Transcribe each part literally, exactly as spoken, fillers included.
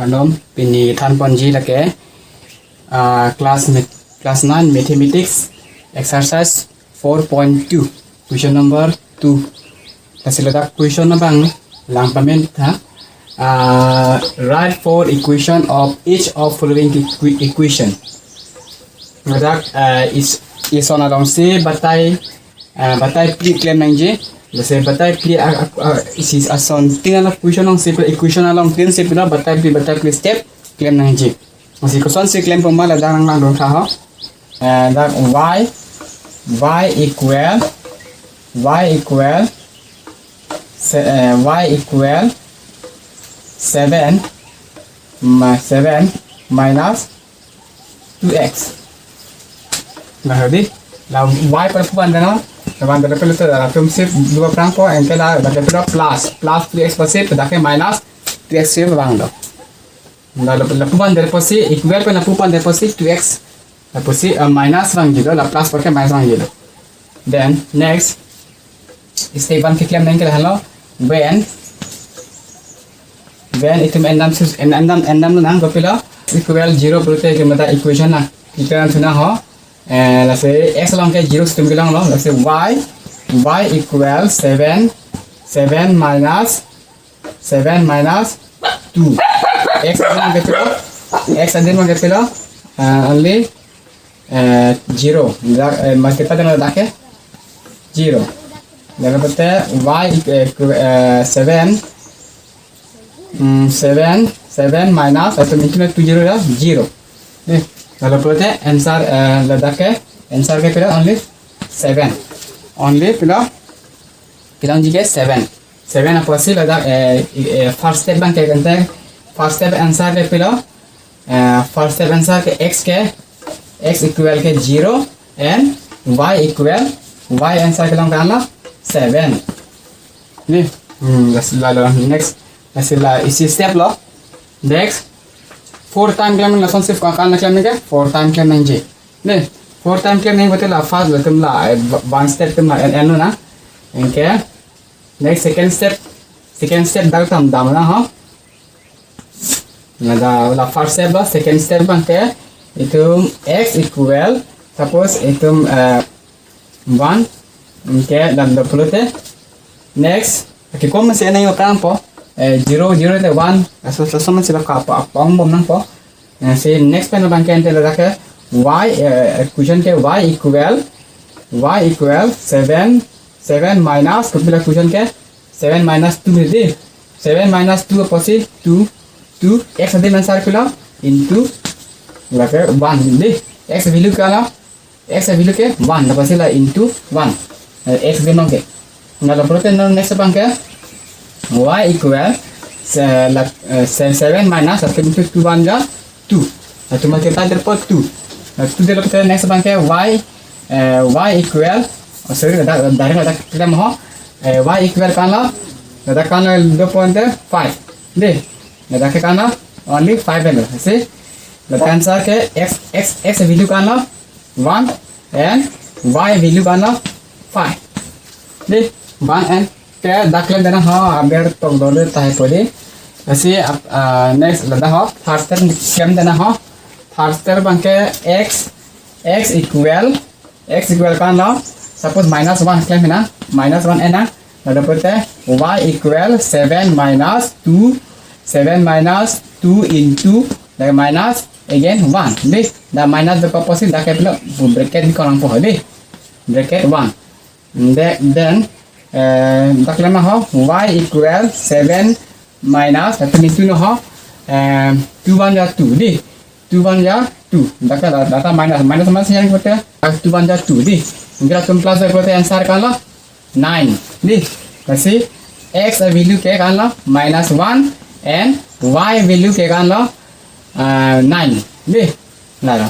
Anom pini thanponji lake, ah, class math-, class nine mathematics exercise four point two, question number two. Lasi ladak question abang lang pamenon tha. Ah, write four equation of each of following equi-, equation. Ladak, ah, is, ison alongsi batai, ah, batai phli klem nangji. Lasi batai phli a, a, a, isi asontin along question alongsi, equation alongtin si pilo batai phli, batai phli step klem nangji. Lasi kosonsi klem puma ladak nang langdun tha ho. Eh, dak y, y equal, y equal, se-, eh, y equal seven, ma-, seven minus two x. Nah, jadi, la y pen lapu vandet non, vandet lapen latum si dua perang po, anke la, ladak pilo plus, plus two x apotsi, ladak ke minus two x si vang do. Lapu, lapu vandet apotsi, equal pen lapu vandet apotsi two x. Lapusi, uh, minus vangji lo, la plus pakai minus vangji lo. Then, next, step one keklem nangji ke lahelo, when, when itum endam sus-, en-, endam, endam nang kopilo, equal zero pulote ke mata equation na. Equation na ho, eh, lasi x along ke zero si itum kelonglo, lasi y, y equal seven, seven minus seven minus two. X adim abang ke pilo, x adim abang ke pilo, uh, only, uh, zero. Dak, uh, mas kita dengan dak ke zero. Lalu pete y, uh, ku-, uh, seven, mm, seven, seven minus, atau mungkin two zero ya, zero. Nih, lalu pete answer, uh, ladak ke, answer ke pilo only seven. Only pilo, kelongji ke seven. Seven apotsi ladak, eh, eh, first step abang ke kente, first step answer ke pilo, eh, first step answer ke x ke, x equal ke zero and y equal, y answer kelong kan lo seven. Nih, hmm, lasi lalu next, lasi la isi step lo. Next, four time klem, lason save ka kan klem ke, four time klem nangji. Nih, four time klem nangji pulote la first latum la, eh, one step atum la en, en lo na. Anke, next second step, second step dak tam dam na ho. Ladak la first step ba, second step abang ke itum x equal, suppose itum, eh, one, anke dam do pulote. Next, oke, kom si nang yo kang po, eh, zero, zero te one, aso, aso, aso man si la ka pa, pa ong bom nang po. Eh, si next pen abang ke ante ladak ke y, eh, equation ke y equal, y equal seven, seven minus, kopilo equation ke seven minus two di. Seven minus two apotsi two, two, x adim answer pilo into, lake one di. X value ke lo, x value ke one, lapusi la into one. Eh, x adim abang ke. Lalu pulote non next abang ke y equal, se-, la, eh, se-, seven minus, atau into two one ja two. Atau mati tadi dapat two. Nah, two dapat next abang ke y, eh, y equal, oh, sorry, ladak, ladak, ladak, kita mau, eh, y equal kan lo, ladak kan lo dua point five. Di, ladak kan lo only five lo. Si, ladak answer ke x, x, x value kan lo one and y value kan lo five. Di, one and ke dak klem dena ho, aber tok dole tahai podi. Lasi ap-, ah, next ladak ho, third step klem dena ho. Third step abang ke x, x equal, x equal kan lo, suppose minus one klem na, minus one en na. Lalu pulote y equal seven minus two, seven minus two into, then minus again one. Di, dak minus dak apotsi dak ke pilo bracket di kolang po di. Bracket one. Then, then, eh, dak lama ho, y equal seven minus, dak ni two no ho, eh, two one ya two di. Two one ya two. Dak la, dak minus, minus, minus yang pulote, dak two one ya two di. Mungkin latum plus ya pulote answer kan lo nine. Di, lasi x value ke kan lo minus one and y value ke kan lo, eh, nine. Di, lalu.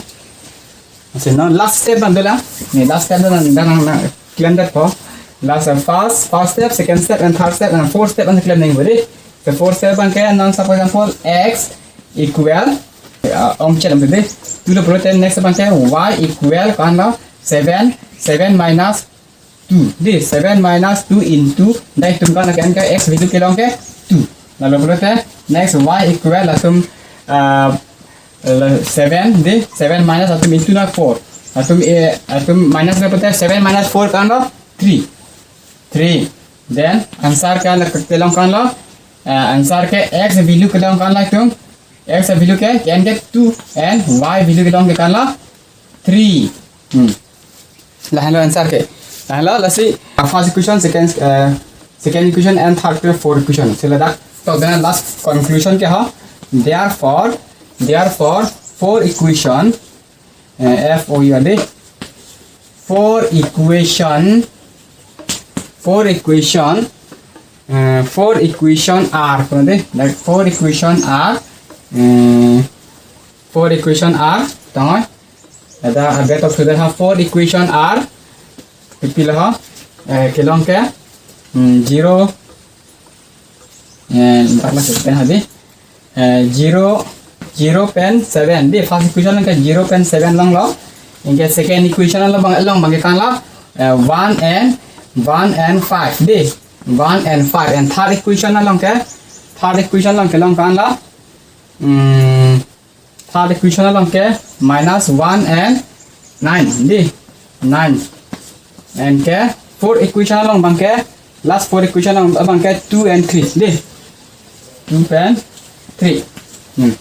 Lasi non last step abang dolang. Ni last step abang dolang, dolang, dolang, klem det po. Last, uh, first, first step, second step, and third step, and fourth step, and klem nangji di. The fourth step abang ke non, suppose example, x equal, uh, ong chet abang di. Two lo pulote next abang ke y equal kan lo seven, seven minus two. Di, seven minus two into, dak itum kan ke, ke x value kelong ke two. Lalu pulote next y equal latum uh, seven, dei, seven minus atum into na four. Atum, eh, atum minus na pute seven minus four kan lo three. Three. Then answer ke la kelong kan lo, uh, answer ke x value kelong kan lo atum. X value ke, n ke two and y value kelong ke kan lo three. Hmm. Lahenlo answer ke. Lahenlo, lasi, uh, first equation, second, uh, second equation and third ke fourth equation. So ladak, to then last conclusion ke ho. Therefore, therefore, four equation, uh, F O U R, dei. Four equation, four equation, uh, four equation are, dei. Like four equation are, uh, four equation are, tangoi. Ada abet of sudah ha four equation are, pipil ho, eh, kelong ke, hmm, zero, eh, empat belas pen hadi, eh, zero, zero pen seven, dei, first equation ke zero pen seven longlo, anke second equation along abang, along abang ke kan lo, eh, one and, one and five, dei, one and five, and third equation along ke, third equation along kelong kan lo, hmm, third equation along ke minus one and nine, dei, nine. Anke fourth equation along abang ke, last fourth equation along abang ke two and three, dei, two and three. Hmm.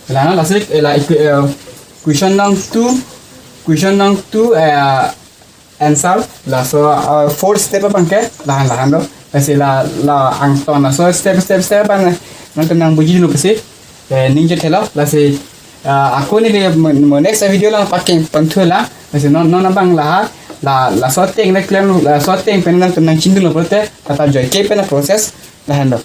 Lahenlo, lasi, eh, la equi-, eh, question nang two, question nang two, eh, answer. Laso, uh, four step abang ke lahan lahenlo. Lasi la, la angton laso step, step, step abang nangtum nangbuji dun pusi, eh, ningje thelo. Lasi, uh, ako neli mo, mo next video along pakeng pon thulo. Lasi non, non abang la, la, laso ateng le klem, laso ateng pen nangtum nangchinidunlo pulote, tata joike pen a-process lahenlo.